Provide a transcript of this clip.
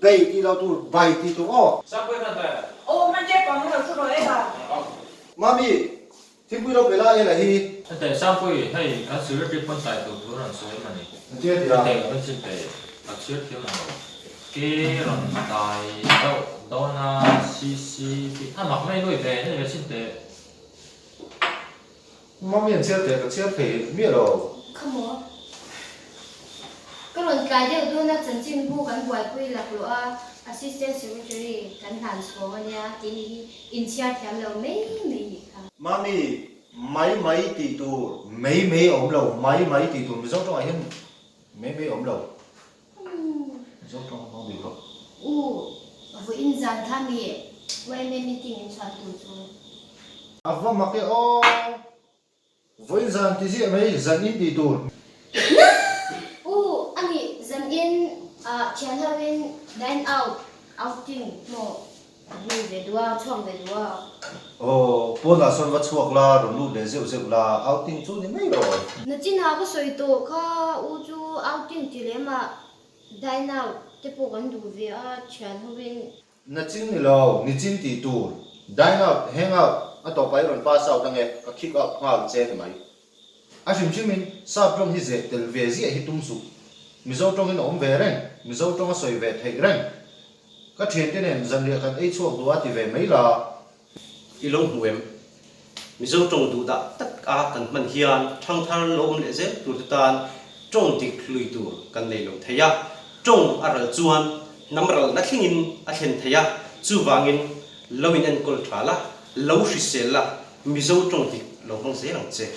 Bei tih loh tur bai tih tur aw. Sangpui hman ta em? Aw hman tep ang lo chu rawh e ha. Mami, thingpui lo pe la e la hi. Hete Sangpui, hei kan secretary pawn tlai tur thu rawn sawi em a ni. Engtia ti a? Hete kan chin pe, a chhiar thiam ang lo. Ke rawn tlai deuh dawn a CC tih a mak mai lui ve, hei ve chin teh. Mami an chhiar teh ka chhiar thei miah lo. Kha maw? Ka rawn tlai deuh dawn a chanchinbu kan buaipui laklawh a, Assistant Secretary kan hlan chhawng a nia tih ni hi inchhiar thiam lo mai mai nih kha. Mami, mai mai tih tur. Mai mai a awm lo, mai mai tih tur Mizo tawngah hian mai mai a awm lo. Mizo tawng a hmang bik lo. U, vawiin zan kha mi YMA meeting in chhuah tur chu. A va mak e aw. Vawiin zan ti ziah mai, zan in tih tur. U, a nih zan in ah thian ho in dine out, outing maw Hnu ve duh a, chhuak ve duh a. Aw, pawnah sawn va chhuak la, rawn lut leh zeuh zeuh la, outing chu ni mai rawh. Nachinah ka sawi tawh kha, u chu outing ti lem ah dine out te pawh kan duh ve a, thian hovin. Nachin ni lo, nichin tih tur, dine out, hang out, a tawpah i rawn pass out ange, ka kick out nghal che ni mai. A hrim hrimin sap tawng hi zeh tel ve ziah hi tum suh. Mizo tawngin a awm ve reng, Mizo tawng a sawi ve theih reng. Ka thiante nen zanriah kan ei chhuak duh a ti ve mai la. I lo hmu em? Mizo tawng duh dah tak a kan hman hian thangthar lo awm leh zel tur te tan tawng dik hlui tur kan nei lo thei a. Tawng a ral chuan hnam ralna thlengin a thlen thei a, chuvangin lo in enkawl tha la, lo hrisel la, Mizo tawng dik lo hmang zel ang che.